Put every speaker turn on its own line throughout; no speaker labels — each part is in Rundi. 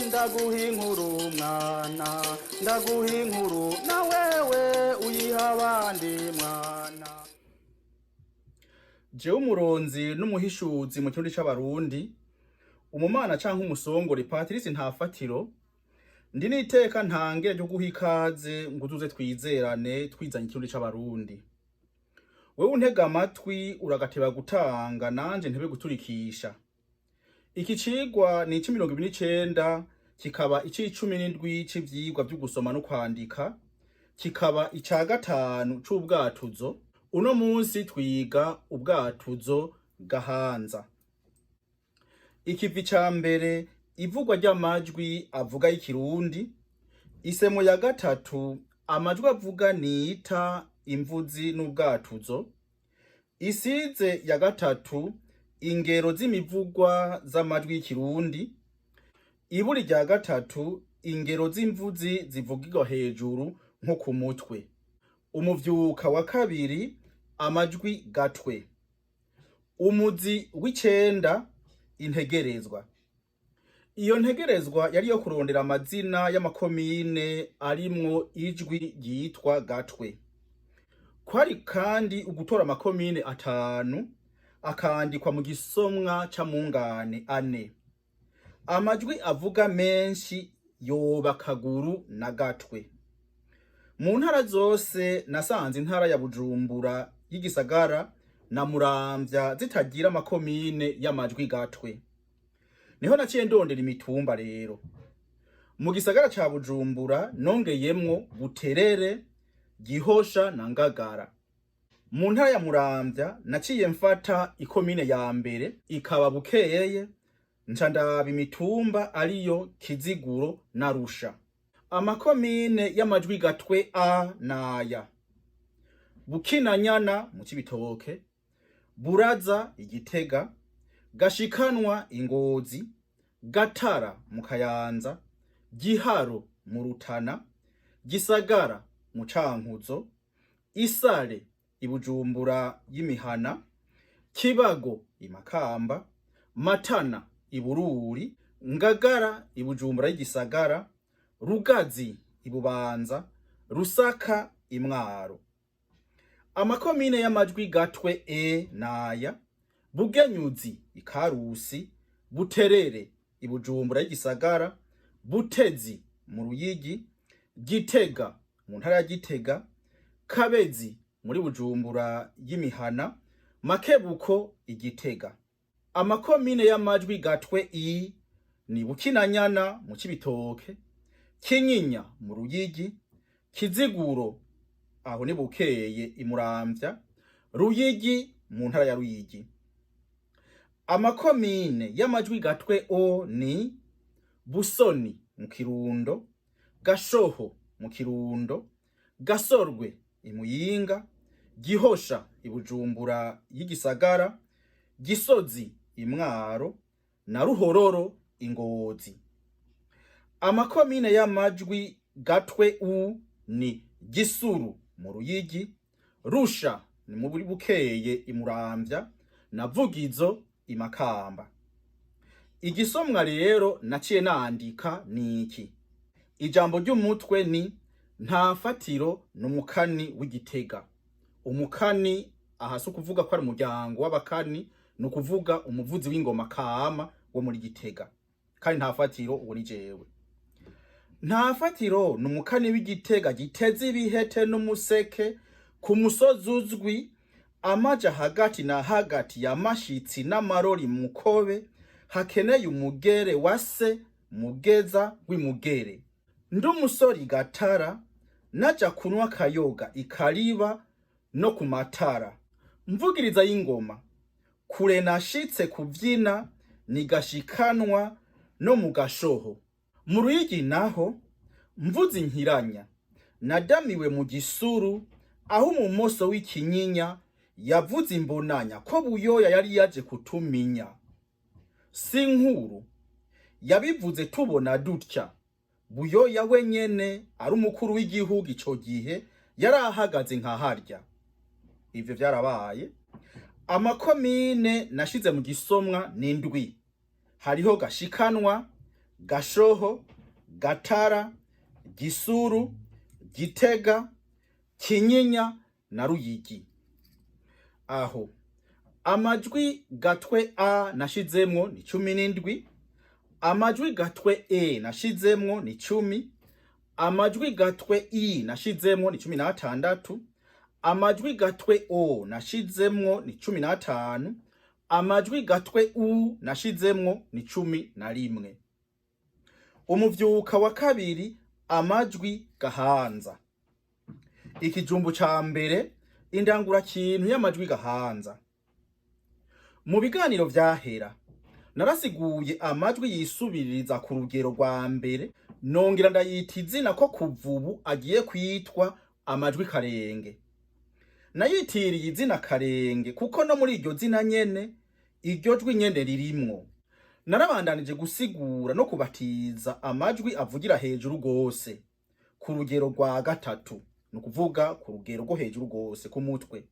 Ndaguha inkuru mwana, ndaguha inkuru na wewe uyiha abandi mwana.
Jewe umuronzi n'umuhishuzi mu Kirundi c'Abarundi, umumana canke umusongore Patrice Ntafatiro, ndi n'iteka ntangere ryo guha ikaze ngo uzuze twizerane twizanye Ikirundi c'Abarundi. Wewe untega amatwi uragateba gutanga, nanje ntebe guturikisha. Iki cigwa ni ic'29, kikaba ic'17 c'ivyigwa vyo gusoma no kwandika, kikaba ica gatanu c'ubwatuzo. Uno munsi twiga ubwatuzo gahanza. Ikivi ca mbere, ivugwa ry'amajwi avuga y'Ikirundi. Isemo ya gatatu, amajwi avuga nita imvuzi n'ubwatuzo. Isize ya gatatu, ingero z'imivugwa z'amajwi y'Ikirundi. Iburi rya gatatu, ingero z'imvuzi zivugirwa hejuru nko ku mutwe. Umuvyuka wa kabiri, amajwi gatwe. Umuzi w'icenda, integerezwa. Iyo ntegerezwa yari iyo kurondera amazina y'amakomine arimwo ijwi ryitwa gatwe. Kwari kandi ugutora amakomine atanu akandikwa mu gisomwa c'amungane ane. Amajwi avuga menshi yoba kaguru na gatwe. Mu ntara zose nasanze intara ya Bujumbura y'igisagara na Muramvya zitagira amakomine y'amajwi gatwe. Niho naciye ndondera imitumba rero. Mu gisagara ca Bujumbura nongeyemwo Buterere, Gihosha na Ngagara. Mu ntara ya Muramvya naciye mfata ikomine ya mbere ikaba Bukeye, nca ndaba imitumba ariyo Kiziguro na Rusha. Amakomine y'amajwi gatwe a naya: Bukinanyana mu Cibitoke, Buraza Igitega, Gashikanwa Ingozi, Gatara mu Kayanza, Giharo mu Rutana, Gisagara mu Cankuzo, Isare i Bujumbura y'Imihana, Kibago i Makamba, Matana i Bururi, Ngagara i Bujumbura y'Igisagara, Rugazi i Bubanza, Rusaka i Mwaro. Amakomine y'amajwi gatwe e naya: Bugenyuzi i Karusi, Buterere i Bujumbura y'Igisagara, Butezi mu Ruyigi, Gitega mu ntara ya Gitega, Kabezi muri Bujumbura y'Imihana, Makebuko i Gitega. Amakomine y'amajwi gatwe i ni Bukinanyana mu Cibitoke, Kinyinya mu Ruyigi, Kiziguro aho ni Bukeye i Muramvya, Ruyigi mu ntara ya Ruyigi. Amakomine y'amajwi gatwe o ni Busoni mu Kirundo, Gashoho mu Kirundo, Gasorwe i Muyinga, Gihosha i Bujumbura y'Igisagara, Gisozi i Mwaro na Ruhororo i Ngozi. Amakomine y'amajwi gatwe u ni Gisuru mu Ruyigi, Rusha ni mu Bukeye i Muramvya na Vugizo i Makamba. Igisomwa rero naciye nandika niki: ijambo ry'umutwe ni nta fatiro n'umukani w'Igitega. Umukani aha si ukuvuga ko ari umuryango w'abakani, ni ukuvuga umuvuzi w'ingoma kama wo muri Gitega. Kandi nta fatiro uwo ni jewe. Nta fatiro ni umukani w'Igitega giteze ibihete n'umuseke ku musozi uzwi amaja hagati na hagati ya mashitsi n'amarori mukobe hakeneye umugere wa se mugeza w'imugere. Ndi umusore gatara naja kunywa akayoga ikariba no ku matara mvugiriza y'ingoma kure nashitse kuvyina nigashikanwa no mu gashoho. Mu Ruyigi naho mvuze inkiranya nadamiwe mu Gisuru aho umumoso w'ikinyinya yavuze imbonanya ko Buyoya yari yaje kutuminya. Si nkuru yabivuze tubona dutya, Buyoya wenyene ari umukuru w'igihugu ico gihe yari ahagaze nka harya. Ivyo vyarabaye. Amakomine nashize mu gisomwa ni ndwi. Hariho Gashikanwa, Gashoho, Gatara, Gisuru, Gitega, Kinyinya na Ruyigi. Aho amajwi gatwe a nashizemwo ni 17, amajwi gatwe e nashizemwo ni 10, amajwi gatwe i nashizemwo ni 16, amajwi gatwe o nashizemwo ni 15, amajwi gatwe u nashizemwo ni 11. Umuvyuka wa kabiri, amajwi gahanza. Ikijumbu ca mbere, indangurakintu y'amajwi gahanza. Mu biganiro vyahera narasiguye amajwi yisubiririza ku rugero rwa mbere, nongera ndayita izina ko kuva ubu agiye kwitwa amajwi karenge. Nayitiriye izina karenge kuko no muri iryo zina nyene iryo jwi nyene ririmwo. Narabandanije gusigura no kubatiza amajwi avugira hejuru gose ku rugero rwa gatatu, ni ukuvuga ku rugero rwo hejuru gose ku mutwe.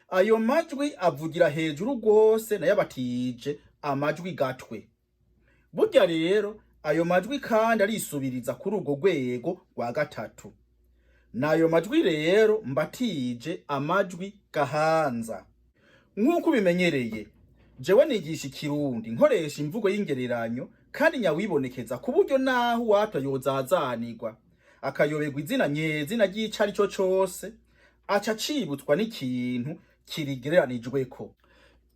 Ayo majwi avugira hejuru gose nayabatije amajwi gatwe. Burya rero ayo majwi kandi arisubiriza kuri urwo rwego rwa gatatu. N'ayo majwi rero mbatije amajwi gahanza. Nk'uko ubimenyereye, jewe nigisha ikirundi nkoresha imvugo y'ingereranyo kandi nyawibonekeza, ku buryo naho uwatwa yozazanirwa akayoberwa izina nyezina ry'ico ari cyo cose, aca acibutswa n'ikintu kirigereranijweko.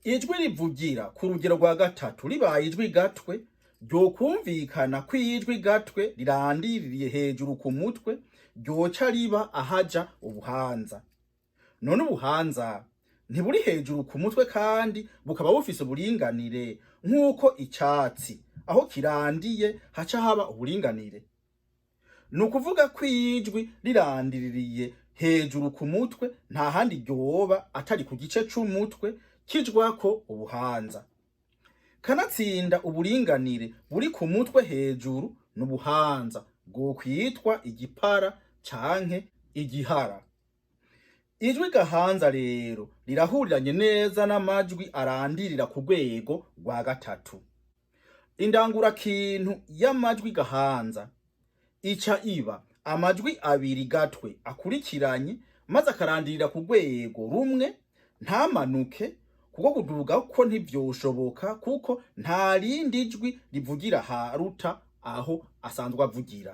Ijwi rivugira ku rugero rwa gatatu ribaye ijwi gatwe, ryokumvikana ko ijwi gatwe rirandiriye hejuru ku mutwe, ryoca riba ahaja ubuhanza. None ubuhanza ntiburi hejuru ku mutwe kandi bukaba bufise uburinganire, nk'uko icatsi aho kirandiye haca haba uburinganire? Ni ukuvuga ko ijwi rirandiririye hejuru ku mutwe nta handi ryoba atari ku gice c'umutwe kijwako ubuhanza. Kanatsinda uburinganire buri ku mutwe hejuru n'ubuhanza bwokwitwa igipara canke igihara. Ijwi gahanza rero rirahuriranye neza n'amajwi arandirira ku rwego rwa gatatu. Indangurakintu y'amajwi gahanza ica iba amajwi abiri gatwe akurikiranye, maze akarandirira ku rwego rumwe, ntamanuke, kuko kuduga ko ntivyoshoboka, kuko nta rindi jwi rivugira haruta aho asanzwe avugira.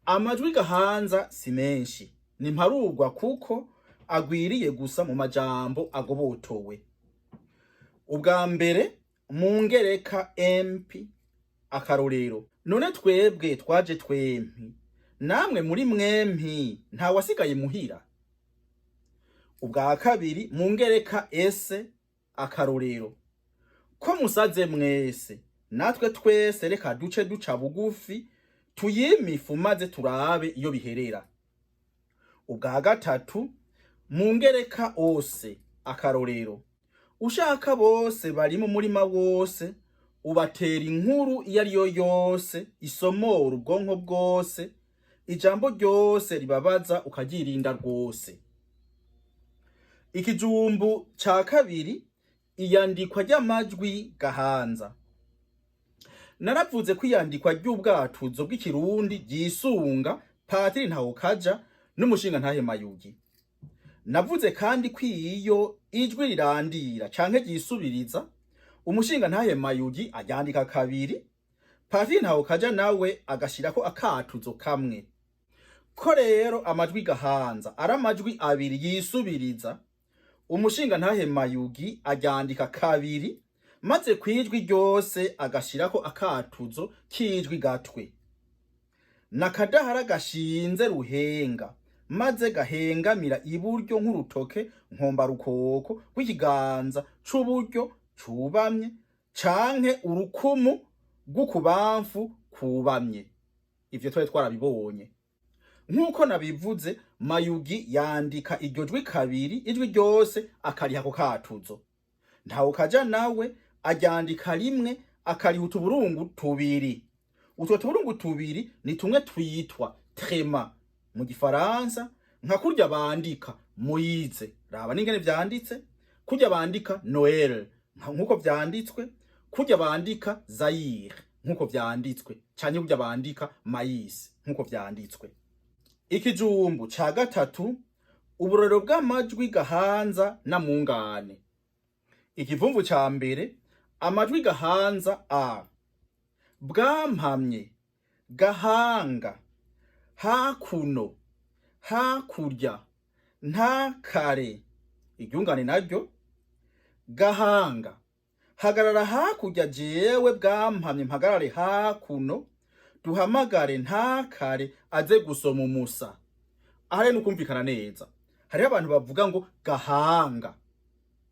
Amajwi gahanza si menshi, ni mparugwa, kuko agwiriye gusa mu majambo agobotowe. Ubwa mbere, mu ngereka mp, akarorero: none twebwe twaje twempi, namwe muri mwempi nta wasigaye muhira. Ubwa kabiri, mu ngereka s, akarorero: ko musaze mwese, natwe twese reka duce duca bugufi tuyimifu, maze turabe iyo biherera. Ubwa gatatu, mu ngereka ose, akarorero: ushaka bose bari mu murima wose, ubatera inkuru iyo ari yo yose isomora ubwonko bwose, ijambo ryose ribabaza ukaryirinda rwose. Ikijumbu ca kabiri, iyandikwa ry'amajwi gahanza. Naravuze ko iyandikwa ry'ubwatuzo bw'ikirundi ryisunga Patiri Ntawukaja n'umushinga ntahe Mayugi. Navuze kandi ko iyo ijwi rirandira canke ryisubiriza, umushinga ntahe Mayugi aryandika kabiri, Patiri Ntawukaja nawe agashirako akatuzo kamwe. Ko rero amajwi gahanza ari amajwi abiri yisubiriza, umushinga ntahe Mayugi aryandika kabiri, maze kwijwi ryose agashirako akatuzo k'ijwi gatwe nakadahara gashinze ruhenga, maze gahengamira iburyo nk'urutoke nkombarukoko rw'ikiganza c'uburyo cubamye canke urukumu rw'ukubamfu kubamye. Ivyo twari twarabibonye. Nk'uko nabivuze, Mayugi yandika iryo jwi kabiri, ijwi ryose akariha ako katuzo. Ntawukaja nawe aryandika rimwe, akariha utuburungu tubiri. Utwo tuburungu tubiri ni tumwe twitwa tréma mu gifaransa, nka kurya bandika Moyize, raba n'ingene vyanditse, kurya bandika Noel nkuko vyanditswe, kurya bandika Zaire Nk'uko vyanditswe, canke kurya bandika maïs nk'uko vyanditswe. Ikijumbu ca gatatu, uburorero bw'amajwi gahanza na mungane. Ikivumvu ca mbere, amajwi gahanza a: bwampamye, gahanga, hakuno, hakurya, ntakare. Iryungane naryo: gahanga, hagarara hakurya, jewe bwampamye mpagarare hakuno, duhamagare ntakare aze gusoma umusa. Aha rero nukumvikana neza. Hariho abantu bavuga ngo gahanga,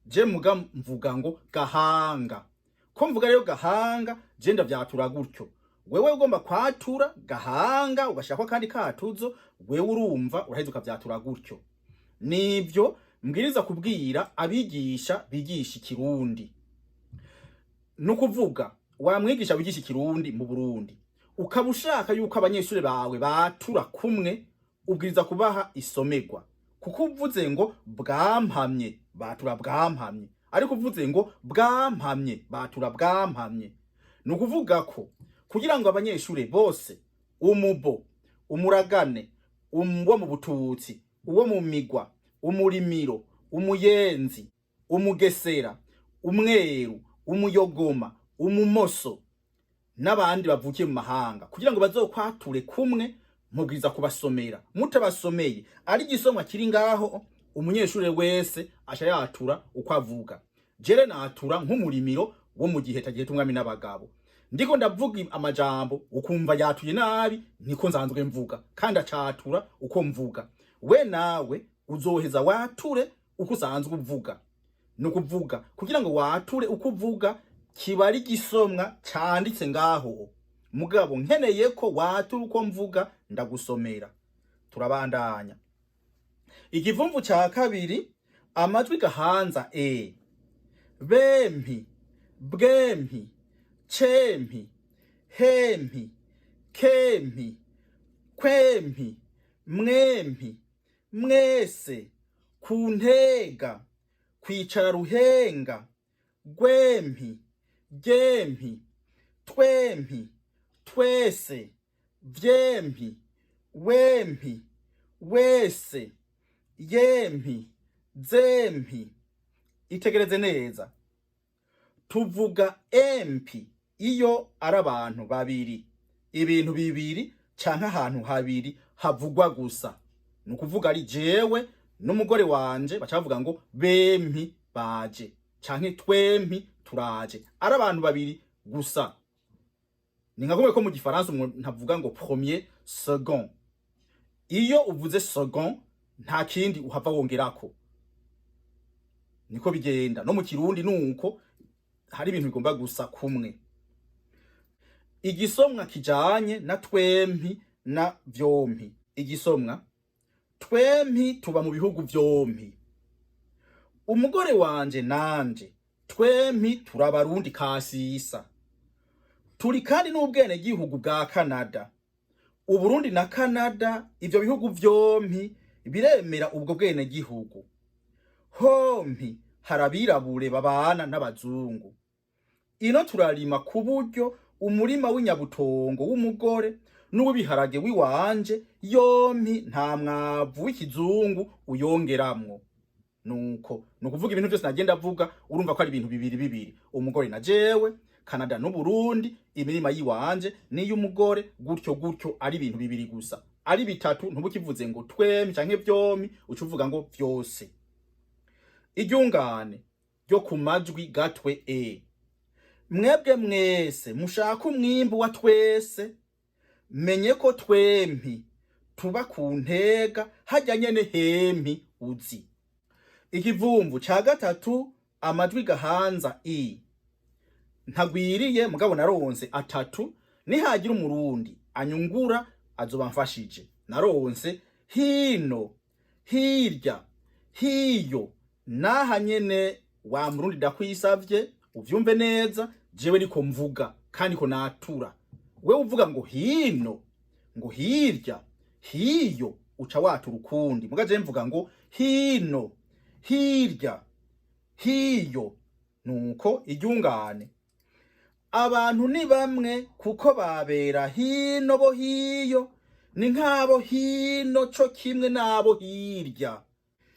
je muga mvuga ngo gahanga. Ko mvuga rero gahanga, je ndavyatura gutyo. Wewe ugomba kwatura gahanga ugashirako akandi katuzo, wewe urumva uraheza ukavyatura gutyo. Nivyo mbwiriza kubwira abigisha bigisha ikirundi. Nukuvuga, wa mwigisha wigisha ikirundi mu Burundi, ukaba ushaka yuko abanyeshuri bawe batura kumwe, ubwiriza kubaha isomerwa. Kuko uvuze ngo bwampamye, batura bwampamye, ariko uvuze ngo bwampamye, batura bwampamye. Ni ukuvuga ko kugira ngo abanyeshuri bose, umubo, umuragane, uwo mu bututsi, uwo mu migwa, umurimiro, umuyenzi, umugesera, umweru, umuyogoma, umumoso n'abandi bavukiye mu mahanga, kugira ngo bazokwature kumwe, mubwiza kubasomera. Mutabasomeye, ari igisomwa kiri ngaho, umunyeshuri wese aca yatura uko avuga. Jere natura nk'umurimiro wo mu gihe tagihe umwami n'abagabo. Ndiko ndavuga amajambo ukumva yatuye nabi, niko nsanzwe mvuga, kandi acatura uko mvuga. We nawe uzoheza wature uko usanzwe uvuga. Ni ukuvuga, kugira ngo wature uko uvuga, kiba ari igisomwa canditse ngaho. Mugabo nkeneye ko watura uko mvuga, ndagusomera. Turabandanya. Ikivumvu ca kabiri, amajwi gahanza e: bempi, bwempi, cempi, hempi, kempi, kwempi, mwempi, mwese, ku ntega, kwicara ruhenga, gwempi, gempi, twempi, twese, vyempi, wempi, wese, yempi, zempi. Itegereze neza. Tuvuga empi iyo ari abantu babiri, ibintu bibiri canke ahantu habiri havugwa gusa. Ni ukuvuga, ari jewe n'umugore wanje, baca bavuga ngo bempi baje canke twempi turaje, ari abantu babiri gusa. Ni nka kumwe ko mu gifaransa umuntu ntavuga ngo premier, second. Iyo uvuze second, nta kindi uhava wongerako. Niko bigenda no mu kirundi, nuko hari ibintu bigomba gusa kumwe. Igisomwa kijanye na twempi na vyompi. Igisomwa: twempi tuba mu bihugu vyompi, umugore wanje nanje twempi turabarundi kasisa, turi kandi n'ubwenegihugu bwa Canada. Uburundi na Canada, ivyo bihugu vyompi biremera ubwo bwenegihugu. Hompi hari abirabure babana n'abazungu. Ino turarima ku buryo umurima w'inyabutongo w'umugore n'uw'ibiharage w'iwanje yompi nta mwavu w'ikizungu uyongeramwo. Nuko ni ukuvuga, ibintu byose nagenda avuga, urumva ko ari ibintu bibiri bibiri: umugore na jewe, Canada n'Uburundi, imirima yiwanje n'iy'umugore, gutyo gutyo. Ari ibintu bibiri gusa. Ari bitatu, ntubukivuze ngo twempi canke vyompi, uca uvuga ngo vyose. Iryungane ryo ku majwi gatwe e: mwebwe mwese mushaka umwimbu wa twese, menye ko twempi tuba ku ntega hajya nyene hempi uzi. Ikivumvu ca gatatu, amajwi gahanza i. Ntagwiriye, mugabo naronse atatu. Nihagira umurundi anyungura, azoba mfashije. Naronse hino, hirya, hiyo. Naha nyene, wa murundi, ndakwisavye uvyumve neza. Jewe niko mvuga kandi ko natura. Wewe uvuga ngo hino, ngo hirya, hiyo, uca watura ukundi. Muga jewe mvuga ngo hino, hirya, hiyo. Nuko iryungane: Abantu ni bamwe kuko babera hino bo hiyo, ni nk'abo hino co kimwe n'abo hirya.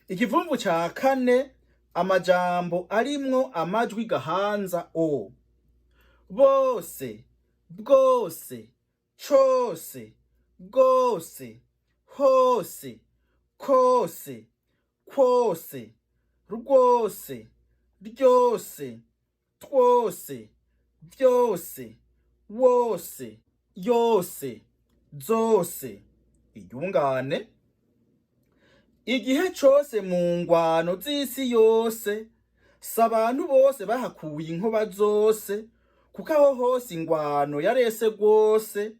Ikivumvu ca kane, amajambo arimwo amajwi gahanza o: bose, bwose, cose, gose, hose, kose, kwose, rwose, ryose, twose, vyose, wose, yose, zose. Iryungane: igihe cose mu ngwano z'isi yose, si abantu bose bahakuye inkoba zose, kuko aho hose ingwano yarese rwose.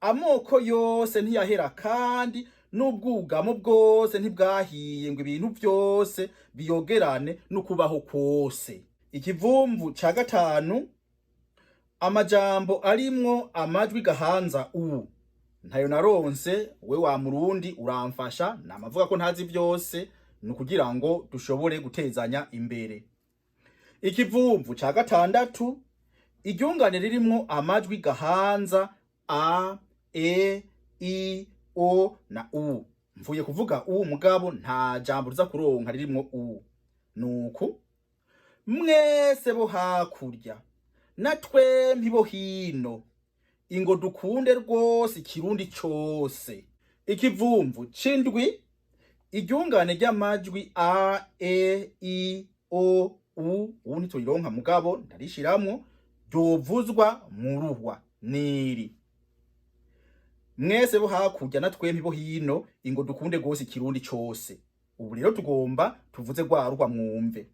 Amoko yose ntiyahera, kandi n'ubwugamo bwose ntibwahiye ngo ibintu vyose biyogerane n'ukubaho kwose. Ikivumvu ca gatanu, amajambo arimwo amajwi gahanza u. Ntayo naronse. We wa Murundi uramfasha, namavuga ko ntazi vyose, ni ukugira ngo dushobore gutezanya imbere. Ikivumvu ca gatandatu, iryungane ririmwo amajwi gahanza a, e, i, o na u. Mvuye kuvuga u, mugabo nta jambo riza kuronka ririmwo u. Nuku: mwese bo hakurya na twempi bo hino, ingo dukunde rwose ikirundi cose. Ikivumvu c'indwi, iryungane ry'amajwi a, e, i, o, u. U ntituyironka, mugabo ndarishiramwo, ryovuzwa mu ruhwa niri: mwese bo hakurya na twempi bo hino, ingo dukunde rwose ikirundi cose. Ubu rero tugomba tuvuze rwa ruhwa mwumve.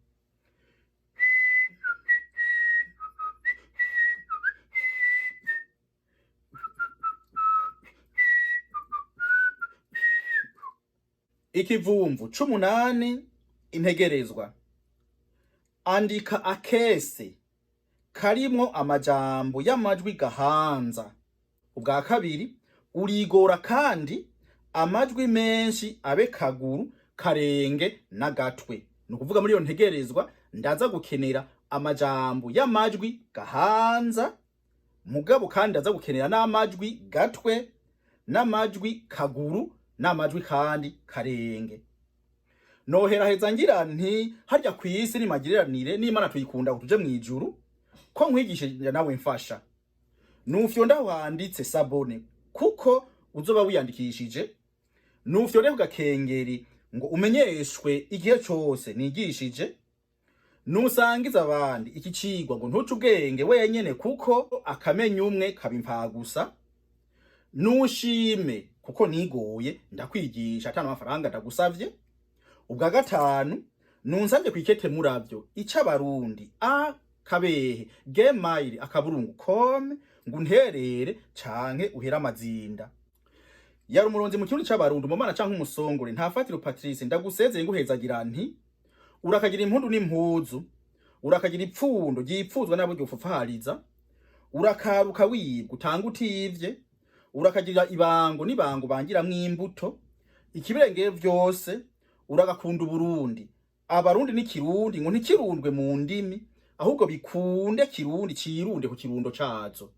Ikivumvu c'umunani, integerezwa: andika akese karimwo amajambo y'amajwi gahanza. Ubwa kabiri, urigora kandi amajwi menshi abe kaguru, karenge n'agatwe. Ni ukuvuga muri iyo ntegerezwa ndaza gukenera amajambo y'amajwi gahanza, mugabo kandi ndaza gukenera n'amajwi gatwe, n'amajwi kaguru, n'amajwi kandi karenge. Noheraheza ngira nti: harya kw'isi nimagiranire n'Imana tuyikunda ngo tuje mw'ijuru. Ko nkwigishije nawe mfasha, nufyonda aho handitse s'abonner kuko uzoba wiyandikishije, nufyonde ku gakengeri ngo umenyeshwe igihe cose nigishije, nusangiza abandi iki cigwa ngo ntuce ubwenge wenyene, kuko akamenya umwe kaba impfagusa. Nushime kuko nigoye ndakwigisha atana amafaranga ndagusavye. Ubwa gatanu, nunsabye kwikete muravyo ic'abarundi a kabehe gmail.com ngo unterere canke uhere amazinda. Yari umuronzi mu kirundi c'abarundi, umumana canke umusongore Ntafatiro Patrice. Ndagusezeye nguhezagira nti: urakagira impundu n'impuzu, urakagira ipfundo ryipfuzwa n'abo ryopfupfahariza, urakaruka wibwa utanga utivye, urakagira ibango n'ibango bangiramwo imbuto ikibirengeye vyose, uragakunda Uburundi, abarundi n'ikirundi ngo ntikirundwe mu ndimi, ahubwo bikunde kirundi cirunde ku kirundo cazo.